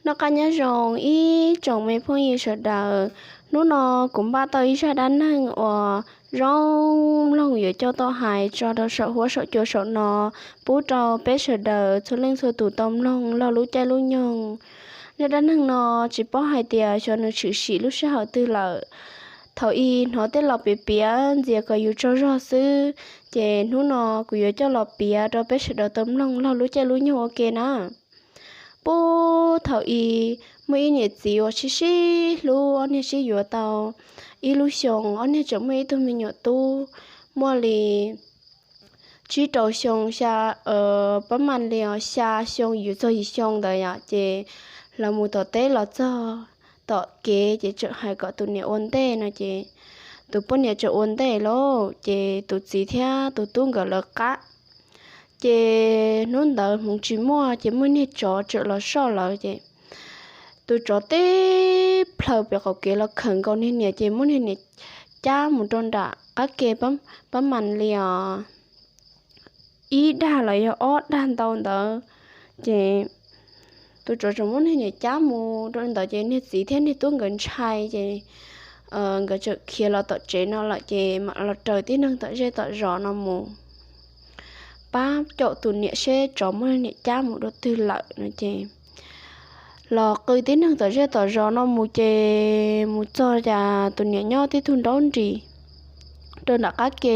Noj qab nyob zoo ib tsoom me phooj ywg sawv daws. Hnub no kuv npaj tau ib zaj dab neeg uas zoo mloog yuav coj tuaj hais tso rau saum huab saum cua saum no, pub rau peb sawv daws txhua leej txhua tus tau mloog laug lub caij lub nyoog. Zaj dab neeg no tsis paub hais tias xyov nws tshwm sim lub sij hawm twg lawm. Thaum ub hnov tej laus piav piav ntxias kom yus tsaug zog xwb, ces hnub no kuv yuav coj los piav rau peb sawv daws tau mloog laug lub caij lub nyoog ua ke na. Puag thaum ub, muaj ib niam txiv uas sib sib hlub, ob niag sib yuav tau ib lub xyoo, ob niag tseem muaj ib tug me nyuam tub muaj li tsib rau xyoo, xya, pab mam li os xya xyoo yuav txog yim xyoo ntawd yom, ces lawv mus tom teb los txog tom kev ces tseem hais kom tus niam ua ntej no ces tus poj niam tseem ua ntej lauj, ces tus txiv thiab tus tub nkawd lawv qab. Ces hnub ntawd hmoov tsis muaj ces muaj niag tsov tseem los soj lawv ces tus tsov tib plhaws pem qaum kev los khawm nkaus niag niam ces muab niag niam cab mus rau nram qab ke pab mam li os ib dag los yog ob dag ntau ntawd. Ces tus tsov tseem muab niag niam cab mus rau ntawd ces niag txiv thiab niag tub nkawd ntshai ces nkawd tseem khiav los tom tsev no lawm ces mam los raws tib neeg tom zej tom zos no mus pab caum tus niam seb tsov muab niam cab mus dua twg lawm no ces los qw tib neeg tom zej tom zos no mus ces mus txog cas tus niam nyob tib tug nraub nris rau nram qab ke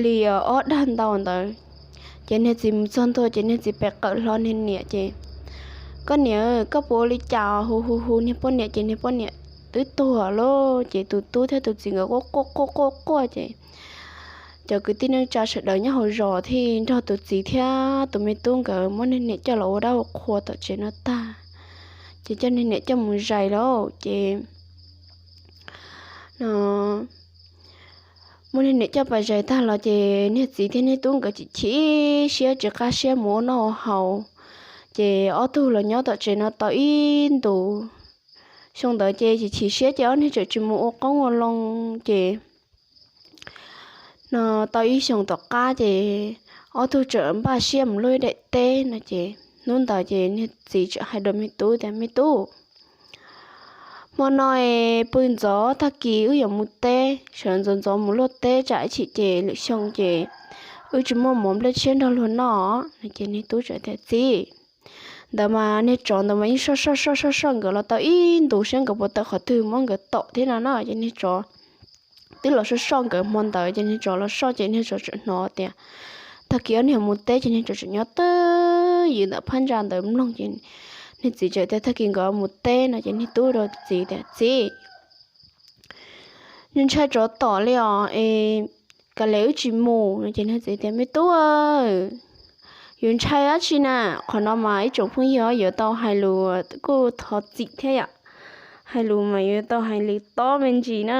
li ob dag ntau ntawd. Ces niag txiv mus txog ntua ces niag txiv pem qawm hlo niag niam ces, koj niam, koj puas ua li cas? Hu hu hu niag poj niam ces niag poj niam twb tuag lawm. Ces tus tub thiab tus txiv nkawd quaj quaj quaj quaj quaj ces cov kwv tij neej tsa sawv daws nyob hauv zos thiaj nrog tus txiv thiab tus me tub nkawd muab niag niam coj los ua dab ua qhua tom tsev no tag. Ces coj niag niam coj mus zais lawm ces no muab niag niam coj pais zais tag los ces niag txiv thiab niag tub nkawd chim chim siab tsis qab siab mus ua noj ua haus. Ces ob tug los nyob tom tsev no tau ib ntus. Xyoo ntawd ces chim chim siab ces ob niag tseem tsis mus ua qoob ua loo ces no tau ib xyoos tom qab ces ob tug tseem npaj siab mus luaj ib daim teb no ces hnub ntawd ces niag txiv tseem hais rau me tub tias, me tub, hmo no pw ntxov, tag kis wb yuav mus teb, sawv ntxov ntxov mus luaj teb tsam ib chim ces lwm xyoo ces wb tsis muaj mov nplej tshiab nrog luag noj no ces niag tub tseem tias, txiv, ntawd mas niag tsov ntawd mas yeej soj soj soj soj soj nkawd los tau ib ntus saib nkawd puas tawm qhov twg muab nkawd tom thiab no no ces niag tsov twb los soj soj nkawd hmo ntawd ces niag tsov los soj ces niag tsov tseem hnov tias tag kis ob niag mus teb ces niag tsov tseem nyob twj ywm ntawm phab ntsa ntawd mloog ces niag txiv tseem tias tag kis nkawd mus teb no ces niag tub rau txiv tias, txiv, ntshai tsov tom li os es kav liam wb tsis mus no ces niag txiv tias, me tub, yus ntshai dab tsi na? Qhov no mas ib tsoom phooj ywg yuav tau hais lus kuj thov txim thiab yom, hais lus mas yuav tau hais lus tob me ntsis na.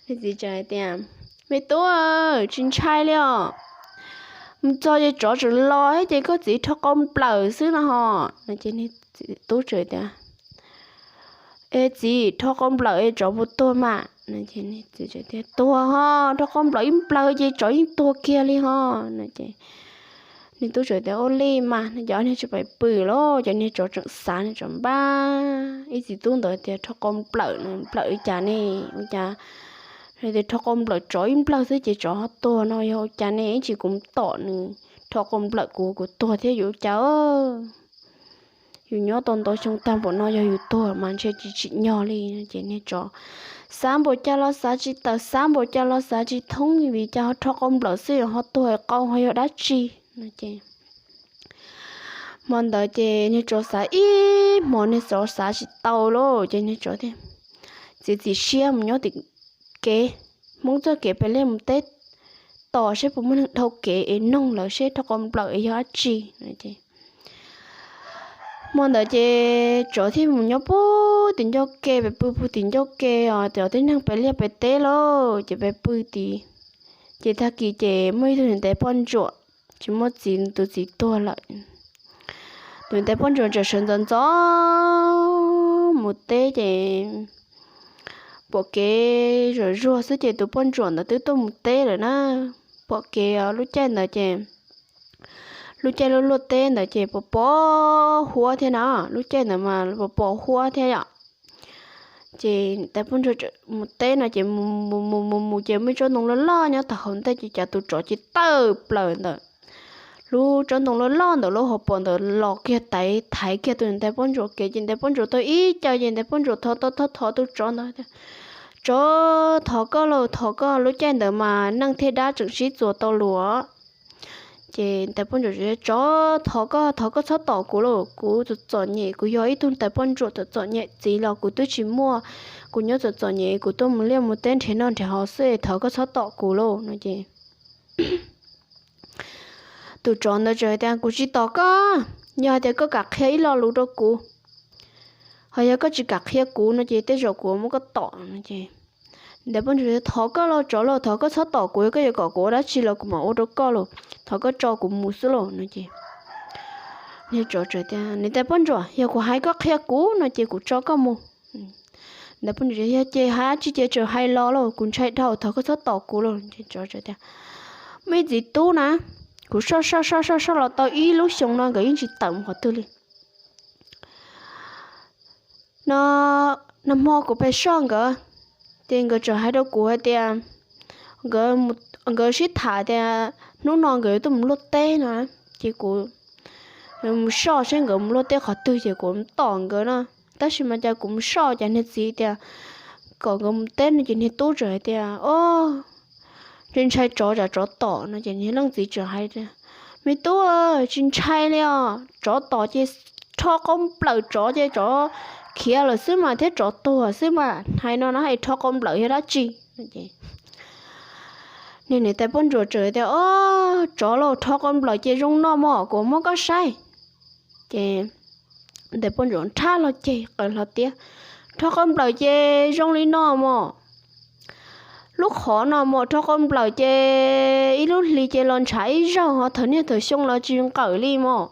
Niag txiv tseem hais tias, me tub, tsis ntshai li os, mus txog ces tsov tseem los thiab ces koj txiv rho qau nplawm xwb no ho no ces tub tseem tias, es txiv, rho qau nplawm es tsov puas tuag mas? Tuag ho, rho qau nplawm ib nplawg ces tsov yeej tuag kiag li ho no ces niag tub tseem tias, ua li mas no ces ob niag tseem pais pw lawm. Cov niag tsov tseem xav, niag tsov npaj ib txiv tub ntawd tias, rho qau nplawm no nplawm li cas ne? Ua cas tias rho qau nplawm tsov ib nplawg xwb ces tsov ho tuag no yog ua cas ne? Ib tsam kuv tom nws, rho qau nplawm kuv, kuv tuag thiab yuav ua cas? Yus nyob tau ntau xyoo tag npaum no yog yus tuag mas ntshe tsis tsim nyog li. Ces niag tsov xav npaum cas los xav tsis tawm, xav npaum cas los xav tsis thoob, vim cas ho rho qau nplawm xwb ho tuag, qau ho yog dab tsi no ces hmo ntawd ces niag tsov xav ib hmo niag tsov xav tsis tau lawm ces niag tsov thiaj txiav txim siab mus nyob tim kev, Hmoob txoj kev pem liaj mus teb tos seb puas muaj neeg dhau kev es noog lawv seb rho qau nplawm es yog dab tsi no ces hmo ntawd ces tsov thiaj mus nyob puag tim ncauj ke, pem pw puag tim ncauj ke os, cov tib neeg pem liaj pem teb lawm ces pem pw tim. Ces tag kis ces muaj ib tug niam tais poj ntsuam tsis muaj txiv, tus txiv tuag lawm. Tus niam tais poj ntsuam tseem sawv ntxov ntxov mus teb ces pom kev zuag zuag xwb ces tus poj ntsuam ntawd twb tuaj mus teb lawm na. Pom kev lub caij ntawd ces lub caij luaj teb ntawd ces pos pos huab thiab na, lub caij ntawd mas pos pos huab thiab yom. Ces tais poj ntsuam mus teb no ces mus mus mus ces muaj tsob ntoo loj loj nyob tom hauv ntej ces cas tus tsov ces tawm plaws ntawm lub tsob ntoo loj loj ntawm lub hauv paus ntawd los kiag tais thaiv kiag tus tais poj ntsuam kev ces tais poj ntsuam tau ib caw ces tais poj ntsuam thov thov thov tus tsov ntawd tias, Tsov, thov koj lauj, thov koj. Lub caij ntawd mas neeg thiab dab tseem sib txuas tau lus. Ces tais poj ntsuam, Tsov, thov koj, thov koj txhob tom kuv lauj, kuv txom txom nyem, kuv yog ib tug tais poj ntsuam txom txom nyem txiv los kuv twb tsis muaj, kuv nyob txom txom nyem kuv tuaj mus liaj mus teb nrhiav noj nrhiav haus xwb, thov koj txhob tom kuv lauj no ces tus tsov ntawd txawm tias, Kuv tsis tom koj, yog hais tias koj kam qhia ib lo lus rau kuv, ho yog koj tsis kam qhia kuv no ces tej zaum kuv muab koj tom no ces tais poj ntsuam, Thov koj lauj tsov lauj, thov koj txhob tom kuv, yog koj yuav kom kuv ua dab tsi los kuv mam ua rau koj lauj, thov koj tso kuv mus xwb lauj no ces niag tsov tias, Niam tais poj ntsuam, yog kuv hais koj qhia kuv no ces kuv tso koj mus. Tais poj ntsuam, Yog ces hais tsis ces txawm hais los lauj, kuv ntshai dhau, thov koj txhob tom kuv lauj. Tsov tias, Muaj ib txiv tub na, kuv soj soj soj soj soj los tau ib lub xyoo no nkawd yeej tsis tawm mus qhov twg li. No, nag hmo kuv pem soj nkawd, ces nkawd txawm hais rau kuv hais tias, nkawd sib tham tias hnub no nkawd yuav tuaj mus luaj teb no, ces kuv mus soj seb nkawd mus luaj teb qhov twg ces kuv tom nkawd no. Tab sis mas cas kuv mus soj cas niag txiv tias kom nkawd mus teb no ces niag tub txawm hais tias, O, ntshai ntshai tsov tsam tsov tom no ces niag leej txiv txawm hais tias, Me tub, tsis ntshai li os, tsov tom ces rho qau nplawm tsov ces tsov khiav lawm xwb mas thiab tsov tuag xwb mas, hais no no es rho qau nplawm yog dab tsi? Niag niam tais poj ntsuam txawm tias, O, tsov lauj, rho qau nplawm ces zoo no mog, kuv muab koj saib. Ces tais poj ntsuam nrhab hlo ceg qaws hlo tiab, Rho qau nplawm ces zoo li no mog. Lub qhov no mog, rho qau nplawm ces ib lub hli ces los ntshav ib zaug, ho thaum niaj thaum xyoo los tsis nqawm li mog.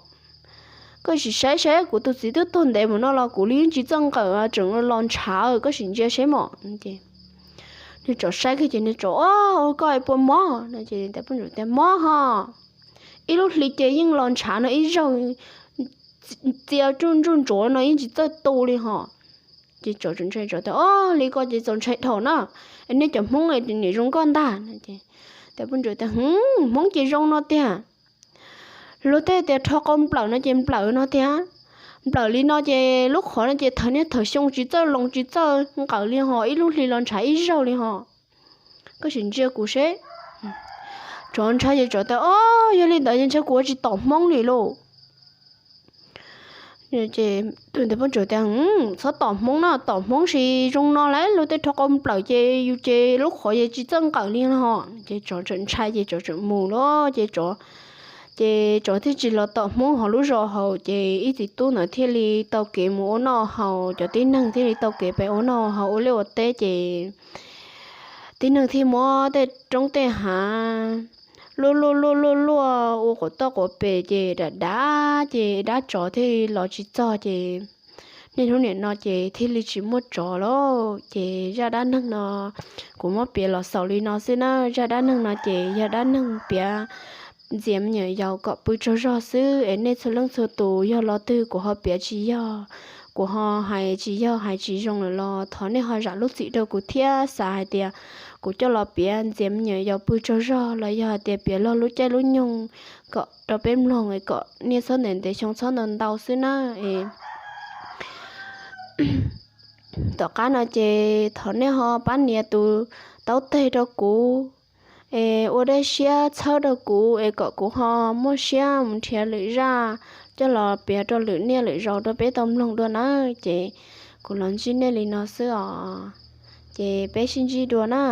Koj sim saib saib, kuv tus txiv twb tuag ntev mus no los kuv li yeej tsis txawj nqawm, tseem los ntshav, koj sim ntsia saib mog. Niag tsov saib kiag ces niag tsov, O, ua koj es puas mob no ces tais poj ntsuam tias, Mob ho, ib lub hli ces yeej los ntshav no ib zaug, txia tsuj ntsuj ntsuav no yeej tsis txawj tu li ho. Ces tsov txawm ntshai, tsov tias, O, li ko ces txaus ntshai dhau na, nej cov Hmoob niam zoo nkauj ntag. Tais poj ntsuam tias, Hmoob ces zoo no tiag. Luag tej tias rho qau nplawm no ces nplawm no tiag. Nplawm li no ces lub qhov no ces thaum niaj thaum xyoo tsis txawj loo tsis txawj nqawm li ho, ib lub hli los ntshav ib zaug li ho. Koj sim ntsia kuv seb. Tsov ntshai ces tsov tias, O, yog li ntawd ces ntshai kuv ua tsis tom Hmoob li lauj. Tus tais poj ntsuam tias, Txhob tom Hmoob no, tom Hmoob tsis zoo no lauj, luag tej rho qau nplawm ces yus ces lub qhov ces tsis txawj nqawm li no ho. Ces tsov txawm ntshai ces tsov txawm mus lawm ces tsov ces tsov thiaj tsis los tom Hmoob hauv lub zos haus, ces ib txiv tub ntawd thiaj li tau kev mus ua noj haus, cov tib neeg thiaj li tau kev pem ua noj haus ua liaj ua teb, ces tib neeg thiaj muab tej roob tej hav luaj luaj luaj luaj luaj ua quav toj quav pes, ces dav dav ces dab tsov thiaj los tsis txog, ces niaj hnub nim no ces thiaj li tsis muaj tsov lawm. Ces zaj dab neeg no kuv muab piav los xaus li no xwb na. Zaj dab neeg no ces yog dab neeg piav ntxias me nyuam yaus kom pw tsaug zog xwb, es nej txhua leej txhua tus yog lo twg kuv ho piav tsis yog, kuv ho hais tsis yog hais tsis zoo lawm los thov nej ho zam lub txim rau kuv thiab, xav hais tias kuv coj los piav ntxias me nyuam yaus pw tsaug zog los yog hais tias piav log lub caij lub nyoog kom rau peb mloog kom niaj txhob ntev ntev xyoo txhob ntau ntau xwb na. Tom qab no ces thov nej ho pab nias tus taub teg rau kuv, es ua dej siab txhawb rau kuv es kom kuv ho muaj siab mus nrhiav lwm zaj coj los piav rau lwm niaj lwm zaus rau peb tau mloog dua nawb. Ces kuv los ntsib nej li no xwb os, ces peb sib ntsib dua na.